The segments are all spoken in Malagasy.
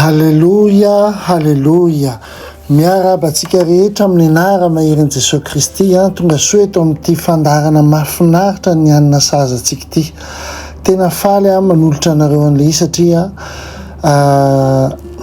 Haleloia, haleloia. Miarahaba antsika rehetra amin'ny anara maherin'i Jesoa Kristy an, tonga soa eto amin'ity fandaharana mahafinaritra ny hanina sahaza antsika ity. Tena faly aho manolotra anareo an'ilay izy satria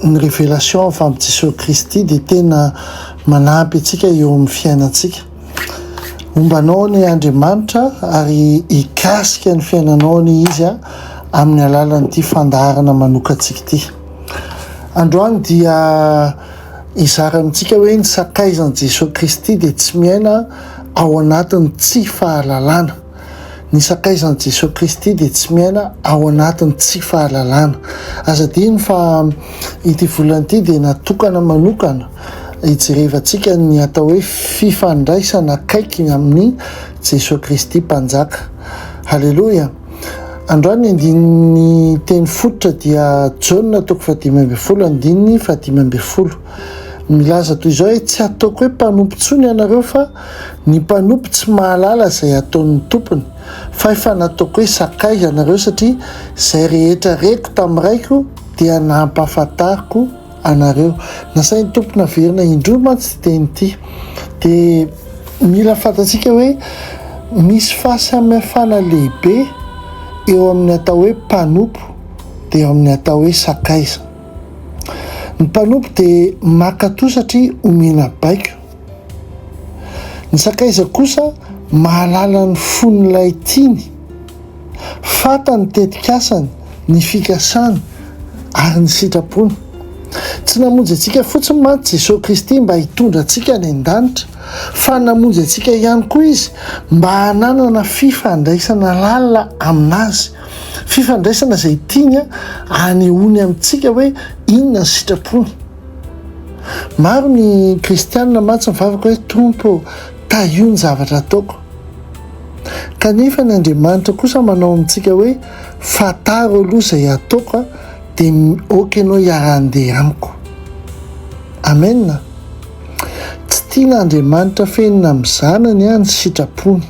ny révélation avy amin'i Jesoa Kristy dia tena manampy antsika eo amin'ny fiainantsika. Homba anao anie Andriamanitra ary hikasika ny fiainanao anie Izy amin'ny alalan'ity fandaharana manokantsika ity. Androany dia hizara amintsika hoe ny sakaizan'i Jesoa Kristy dia tsy miaina ao anatin'ny tsy fahalalana. Ny sakaizan'i Jesoa Kristy dia tsy miaina ao anatin'ny tsy fahalalana. Aza adino fa ity volana ity dia natokana manokana hijerevantsika ny atao hoe fifandraisana akaiky amin'i Jesoa Kristy Mpanjaka. Haleloia! Androany ny andininy teny fototra dia Jaona toko fahadimy ambin'ny folo andininy fahadimy ambin'ny folo. Milaza toy izao hoe tsy ataoko hoe mpanompo intsony ianareo fa ny mpanompo tsy mahalala izay ataon'ny tompony, fa efa nataoko hoe sakaiza ianareo satria izay rehetra reko tamin'ny Raiko dia nampahafantariko anareo. Nasain'ny Tompo naverina indroa mantsy ity teny ity. Dia mila fantatsika hoe misy fahasamihafana lehibe eo amin'ny atao hoe mpanompo dia eo amin'ny atao hoe sakaiza. Ny mpanompo dia mankatò satria omena baiko. Ny sakaiza kosa mahalala ny fon'ilay tiany, fantany ny tetikasany, ny fikasany ary ny sitrapony. Tsy namonjy antsika fotsiny mantsy Jesoa Kristy mba hitondra antsika any an-danitra, fa namonjy antsika ihany koa Izy mba hananana fifandraisana lalina Aminazy, fifandraisana izay tiany hanehoany amintsika hoe inona ny sitrapony. Maro ny kristianina mantsy mivavaka hoe Tompo ô, tahio ny zavatra ataoko. Kanefa ny Andriamanitra kosa manao amintsika hoe fantaro aloha izay ataoko dia ok ianao hiara-handeha amiko. Amen. Tsy tian'Andriamanitra fenina amin'ny zanany ny sitrapony.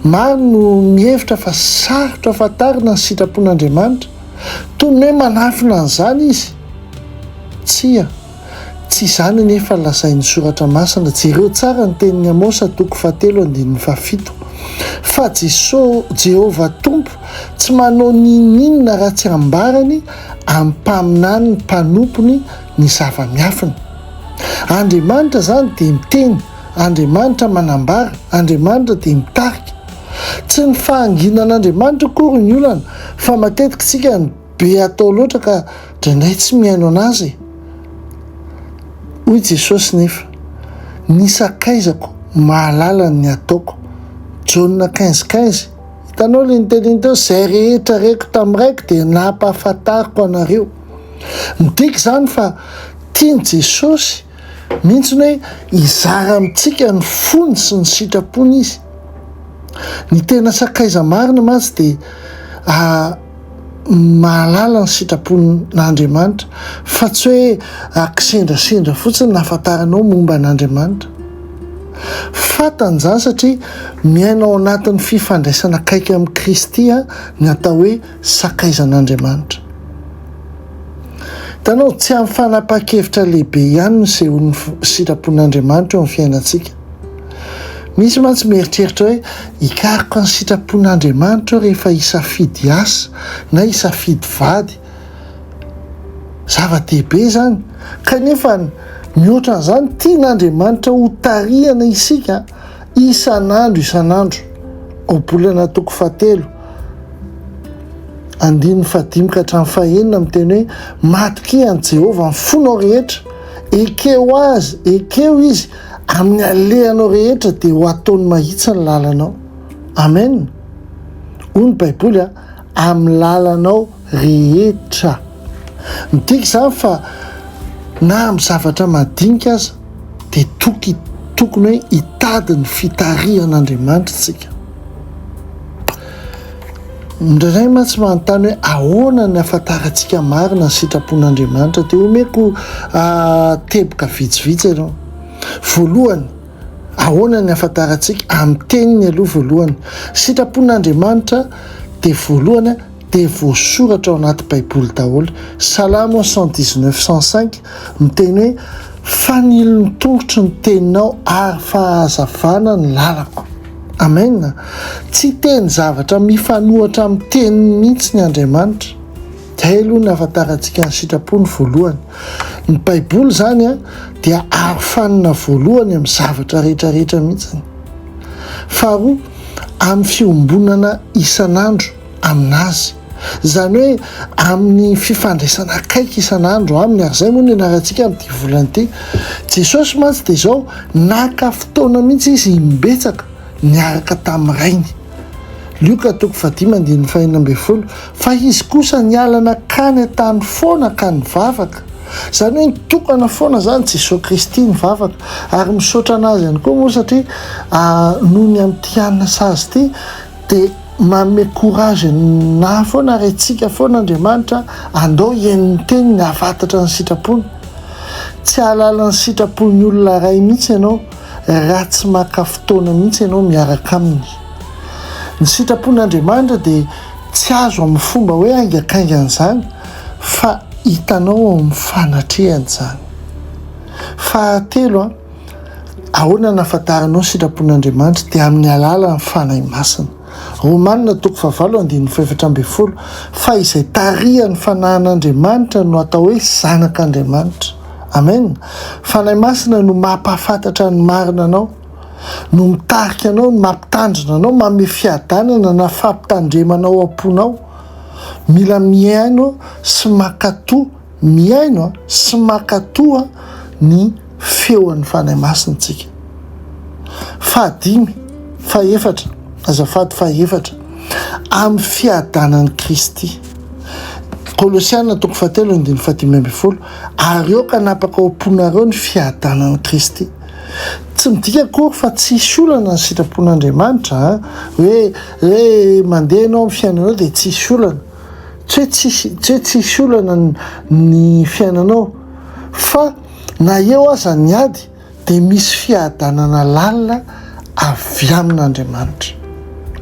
Maro no mihevitra fa sarotra fantarina ny sitrapon'Andriamanitra. Toy ny hoe manafina an'izany izy. Tsia, tsy izany anefa no lazain'ny Soratra Masina. Jereo tsara ny tenin'i Amosa toko fahatelo andininy fahafito. Fa Jeso, Jehovah Tompo tsy manao n'inon'inona raha tsy ambarany amin'ny mpaminaniny mpanompony ny zava-miafina. Andriamanitra izany dia miteny, Andriamanitra manambara, Andriamanitra dia mitarika. Tsy ny fahanginan'Andriamanitra akory ny olana fa matetika isika no be atao loatra ka indraindray tsy mihaino an'Azy e! Hoy Jesosy nefa, Ny sakaizako mahalala ny ataoko. Jaona quinze quinze, Hitanao ilay niteneny teo, izay rehetra reko tamin'ny Raiko dia nampahafantariko anareo. Midika izany fa tian'i Jesosy mihitsy ny hoe hizara amintsika ny fony sy ny sitrapony Izy. Ny tena sakaiza marina mantsy dia mahalala ny sitrapon'Andriamanitra fa tsy hoe kisendrasendra fotsiny no ahafantaranao momba an'Andriamanitra. Fantany izany satria miaina ao anatin'ny fifandraisana akaiky amin'i Kristy ny atao hoe sakaizan'Andriamanitra. Hitanao, tsy amin'ny fanapahan-kevitra lehibe ihany no isehoan'ny sitrapon'Andriamanitra eo amin'ny fiainantsika. Misy mantsy mieritreritra hoe hikaroka ny sitrapon'Andriamanitra aho rehefa hisafidy asa na hisafidy vady. Zava-dehibe izany. Kanefa mihoatra an'izany, tian'Andriamanitra hotarihana isika isan'andro isan'andro. Ohabolana toko fahatelo, andininy fahadimy ka hatramin'ny fahenina miteny hoe, Matokia an'i Jehovah amin'ny fonao rehetra, ekeo Azy, ekeo Izy, Amin'ny alehanao rehetra dia ho ataony mahitsy ny lalanao. Amen. Hoy ny Baiboly, amin'ny lalanao rehetra. Midika izany fa na amin'ny zavatra madinika aza dia toky tokony hoe hitady ny fitarihan'Andriamanitra isika. Indraindray mantsy manontany hoe ahoana ny ahafantarantsika marina ny sitrapon'Andriamanitra dia omeko teboka vitsivitsy ianao. Voalohany, ahoana ny ahafantarantsika? Amin'ny teniny aloha voalohany. Sitrapon'Andriamanitra dia voalohany. dia voasoratra ao anaty Baiboly daholo. Salamo 119, 105 miteny hoe, Fanilo ny tongotro ny teninao ary fahazavana ny lalako. Amen! Tsy hiteny zavatra mifanohitra amin'ny teniny mihitsy ny Andriamanitra. Izay aloha ny ahafantarantsika ny sitrapony voalohany. Ny Baiboly izany dia arofanina voalohany amin'ny zavatra rehetra rehetra mihitsy. Faharoa, amin'ny fiombonana isan'andro aminazy. Izany hoe amin'ny fifandraisana akaiky isan'andro aminy, ary izay moa no ianarantsika amin'ity volana ity. Jesosy mantsy dia izao, naka fotoana mihitsy izy imbetsaka niaraka tamin'ny Rainy. Lioka toko fahadimy andininy fahenina ambin'ny folo, Fa izy kosa niala nankany an-tany foana ka nivavaka. Izany hoe nitokana foana izany Jesoa Kristy nivavaka. Ary misaotra an'Azy ihany koa moa satria noho ny amin'ity hanina sazy ity dia manome courage anah foana ary antsika foana Andriamanitra andao hihaino ny teniny hahafantatra ny sitrapony. Tsy hahalala ny sitrapon'ny olona iray mihitsy ianao raha tsy maka fotoana mihitsy ianao miaraka aminy. Ny sitrapon'Andriamanitra dia tsy azo amin'ny fomba hoe haingankaingana izany fa hitanao ao amin'ny fanatrehany izany. Fahatelo, ahoana no ahafantaranao ny sitrapon'Andriamanitra? Dia amin'ny alalan'ny Fanahy Masina. Romana toko fahavalo andininy fahefatra ambin'ny folo, Fa izay tarihan'ny Fanahin'Andriamanitra no atao hoe zanak'Andriamanitra. Amen. Fanahy Masina no mampahafantatra ny marina anao, no mitarika anao, no mampitandrina anao, manome fiadanana na fampitandremana ao am-ponao. Mila mihaino sy mankatò, mihaino sy mankatò ny feon'ny Fanahy Masina isika. Fahadimy, fahefatra, azafady, fahefatra, amin'ny fiadanan'i Kristy. Kolosiana toko fahatelo andininy fahadimy ambin'ny folo, Ary aoka hanapaka ao am-ponareo ny fiadanan'i Kristy. Tsy midika akory fa tsy hisy olana ny sitrapon'Andriamanitra an! Hoe hoe mandeha ianao amin'ny fiainanao dia tsy hisy olana. Tsy hoe tsisy tsy hoe tsy hisy olana ny fiainanao fa na eo aza ny ady dia misy fiadanana lalina avy amin'Andriamanitra.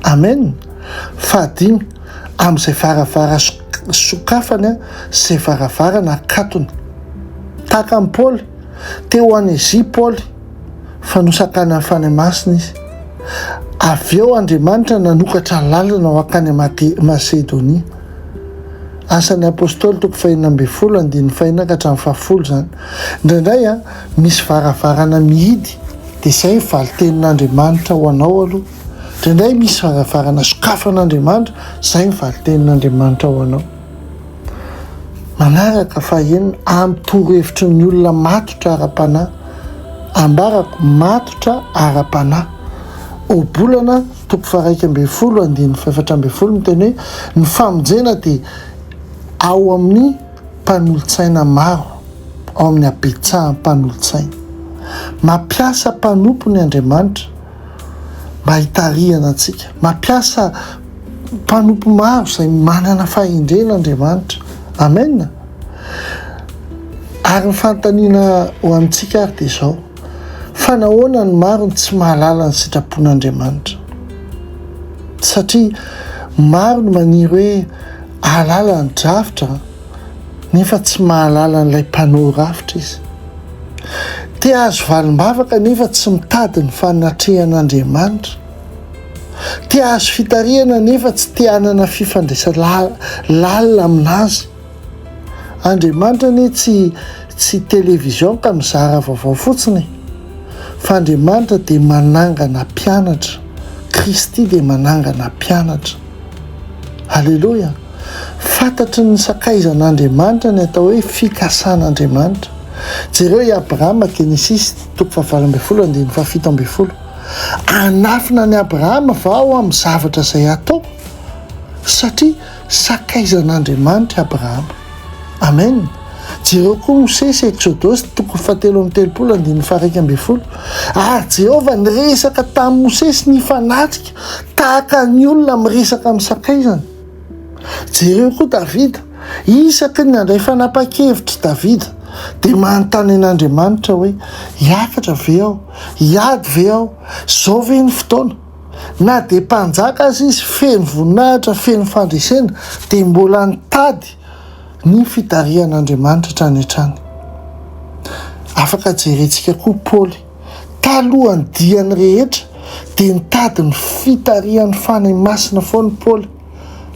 Amen! Fahadimy, amin'izay varavara sokafany sy izay varavarana akatony. Tahaka an'i Paoly, te ho any Azia Paoly, fa nosakanan'ny Fanahy Masina izy. Avy eo Andriamanitra nanokatra lalana ho hankany Masedonia. Asan'ny Apostoly toko fahenina ambin'ny folo andininy fahenina ka hatramin'ny fahafolo izany. Indraindray an, misy varavarana mihidy dia izay ny valin-tenin'Andriamanitra ho anao aloha. Indraindray misy varavarana sokafan'Andriamanitra, izay ny valin-tenin'Andriamanitra ho anao. Manaraka fahenina, amin'ny torohevitry ny olona matotra ara-panahy. Ambarako, matotra ara-panahy. Ohabolana toko faha-11 andininy faha-14 miteny hoe, Ny famonjena dia ao amin'ny mpanolotsaina maro, ao amin'ny habetsahan'ny mpanolotsaina. Mampiasa mpanompony Andriamanitra mba hitarihana antsika. Mampiasa mpanompo maro izay manana fahendrena Andriamanitra. Amen. Ary ny fanontaniana ho antsika ary dia izao, fa nahoana ny maro no tsy mahalala ny sitrapon'Andriamanitra? Satria maro no maniry hoe hahalala ny drafitra nefa tsy mahalala an'ilay mpanao rafitra izy. Te hahazo valim-bavaka nefa tsy mitady ny fanatrehan'Andriamanitra. Te hahazo fitarihana nefa tsy te hanana fifandraisana lalina aminazy. Andriamanitra anie tsy tsy télévision ka mizara vaovao fotsiny e! Fa Andriamanitra dia manangana mpianatra, Kristy dia manangana mpianatra. Aleloia! Fantatry ny sakaizan'Andriamanitra ny atao hoe fikasan'Andriamanitra. Jereo i Abrahama, Genesisy toko fahavalo ambin'ny folo andininy fahafito ambin'ny folo. Hanafina an'i Abrahama va aho amin'ny zavatra izay hataoko? Satria sakaizan'Andriamanitra i Abrahama. Amen. Jereo koa Mosesy, Eksodosy toko fahatelo amby telopolo andininy faha-11. Ary Jehovah niresaka tamin'i Mosesy nifanatrika tahaka ny olona miresaka amin'ny sakaizany. Jereo koa Davida. Isaky ny nandray fanapahan-kevitra Davida, dia manontany an'Andriamanitra hoe, Hiakatra ve aho? Hiady ve aho? Izao ve ny fotoana? Na dia mpanjaka aza izy, feno voninahitra, feno fandresena, dia mbola nitady ny fitarihan'Andriamanitra hatrany hatrany. Afaka jerentsika koa Paoly. Talohan'ny diany rehetra dia nitady ny fitarihan'ny Fanahy Masina foana Paoly.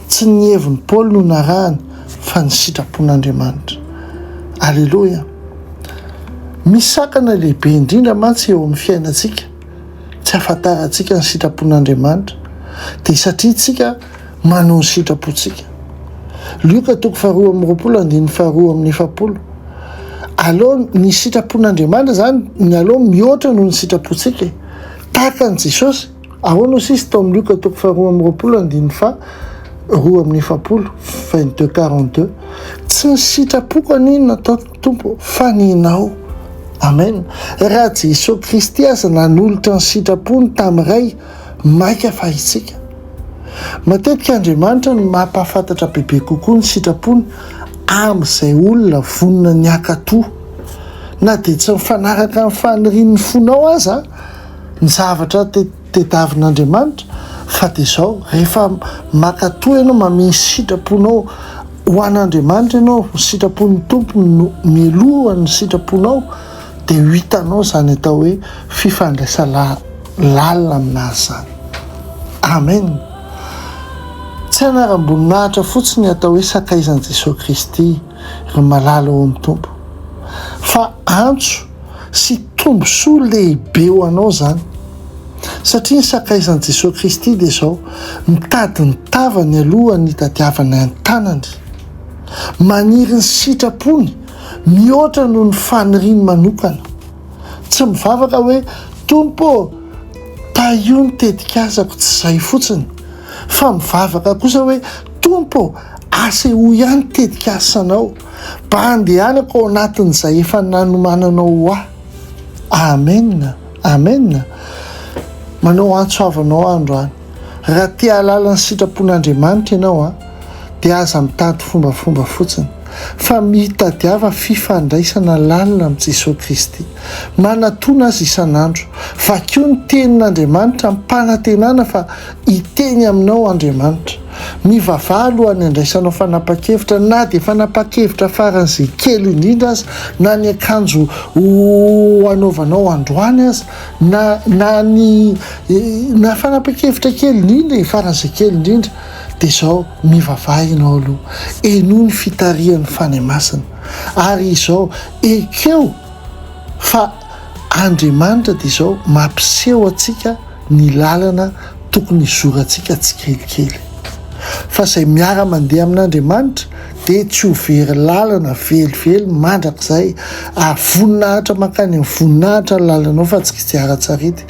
Tsy ny hevin'i Paoly no narahany fa ny sitrapon'Andriamanitra. Aleloia! Misy sakana lehibe indrindra mantsy eo amin'ny fiainantsika tsy ahafantarantsika ny sitrapon'Andriamanitra dia satria tsika manao ny sitrapontsika. Lioka toko faharoa amby roapolo andininy faharoa amby efapolo. Aleo ny sitrapon'Andriamanitra izany ny aleo mihoatra noho ny sitrapontsika e. Tahaka an'i Jesosy, ahoana hoy izy tao amin'ny Lioka toko faharoa amby roapolo andininy faharoa amby efapolo, 22 42. Tsy ny sitrapoko anie no nataoko Tompo fa ny Anao. Amen. Raha Jesosy Kristy aza nanolotra ny sitrapony tamin'ny Ray, maika fa isika. Matetika Andriamanitra no mampahafantatra bebe kokoa ny sitrapony amin'izay olona vonona ny hankatò. Na dia tsy mifanaraka amin'ny fanirian'ny fonao aza ny zavatra tediavin'Andriamanitra, fa dia izao, rehefa mankatò ianao, mamehy ny sitraponao ho an'Andriamanitra ianao, ny sitrapon'ny Tompo no mialoha ny sitraponao, dia ho hitanao izany atao hoe fifandraisana lalina aminazy izany. Amen. Tsy anaram-boninahitra fotsiny ny atao hoe sakaizan'i Jesoa Kristy, ry malala ao amin'ny Tompo, fa antso sy tombosoa lehibe ho anao izany. Satria ny sakaizan'i Jesoa Kristy dia izao, mitady ny tavany alohan'ny hitadiavany ny tanany. Maniry ny sitrapony mihoatra noho ny faniriany manokana. Tsy mivavaka hoe, Tompo ô, tahio ny tetikasako, tsy izay fotsiny. Fa mivavaka kosa hoe, Tompo ô, asehoy ahy ny tetikasanao, mba handehanako ao anatin'izay efa nanomananao ho ahy. Amen! Amen! Manao antso avo anao aho androany. Raha te hahalala ny sitrapon'Andriamanitra ianao an, dia aza mitady fombafomba fotsiny, fa mitadiava fifandraisana lalina amin'i Jesoa Kristy. Manatòna Azy isan'andro. Vakio ny Tenin'Andriamanitra amim-panantenana fa hiteny aminao Andriamanitra. Mivavaha alohan'ny handraisanao fanapan-kevitra, na dia fanapan-kevitra faran'izay kely indrindra aza, na ny akanjo ho hanaovanao androany aza, na na ny na fanapan-kevitra kely indrindra e, faran'izay kely indrindra. Dia izao, mivavaha ianao aloha, henoy ny fitarihan'ny Fanahy Masina, ary izao, ekeo fa Andriamanitra dia izao mampiseho antsika ny lalana tokony hizorantsika tsikelikely. Fa izay miara-mandeha amin'Andriamanitra dia tsy ho very lalana velively mandrakizay, ary voninahitra mankany amin'ny voninahitra ny lalanao fa tsy kodiaran-tsarety.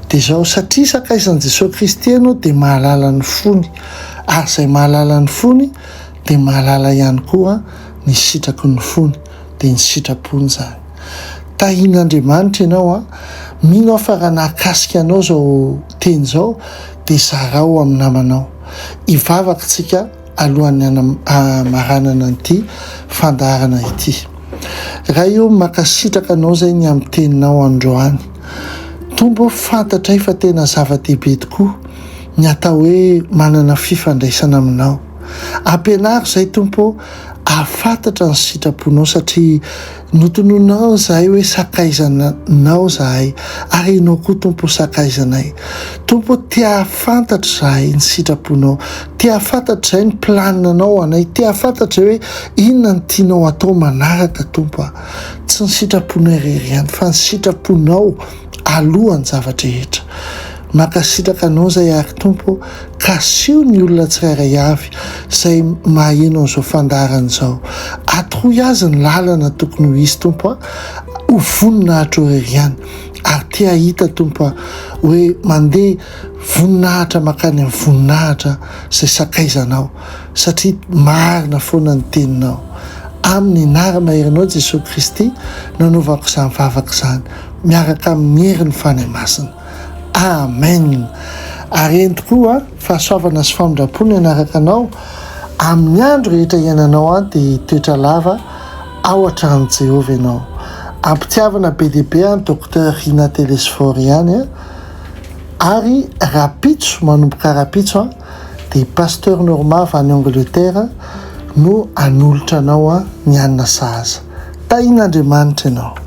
Dia izao, satria sakaizan'i Jesoa Kristy ianao dia mahalala ny fony, ary izay mahalala ny fony dia mahalala ihany koa ny sitraky ny fony, dia ny sitrapony izany. Tahian'Andriamanitra ianao an! Mino aho fa raha nahakasika anao izao teny izao dia zarao amin'ny namanao. Hivavaka isika alohan'ny hamaranana an'ity fandaharana ity. Ray o, mankasitraka Anao izay ny amin'ny teninao androany. Tompo o, fantatray fa tena zava-dehibe tokoa ny atao hoe manana fifandraisana Aminao. Ampianaro izay Tompo o, hahafantatra ny sitraponao satria Notononinao izahay hoe sakaizanao izahay, ary Ianao koa Tompo sakaizanay. Tompo ô, te hahafantatra izahay ny sitraponao, te hahafantatra izahay ny planinanao ho anay, te hahafantatra izahay hoe inona no tianao hatao manaraka Tompo a. Tsy ny sitraponay irery ihany fa ny sitraponao alohan'ny zava-drehetra. Mankasitraka Anao izay ary Tompo ô, kasiho ny olona tsirairay avy izay maheno an'izao fandaharana izao. Atoroy azy ny lalana tokony ho izy Tompo a, ho voninahitrao irery ihany. Ary te hahita Tompo a, hoe mandeha voninahitra mankany amin'ny voninahitra izay sakaizanao, satria marina foana ny teninao. Amin'ny anara-maherinao Jesoa Kristy no anaovako izany vavaka izany, miaraka amin'ny herin'ny Fanahy Masina. Amen! Ary eny tokoa, fahasoavana sy famindram-po no hanaraka anao amin'ny andro rehetra iainanao an, dia hitoetra lava ao an-tranon'i Jehovah ianao. Ampitiavana be dia be an Docteur Rina Telesphore ihany an. Ary rahampitso, manomboka rahampitso an, dia i Pasteur Norma avy any Angleterre no hanolotra anao ny hanina sahaza. Tahian'Andriamanitra ianao.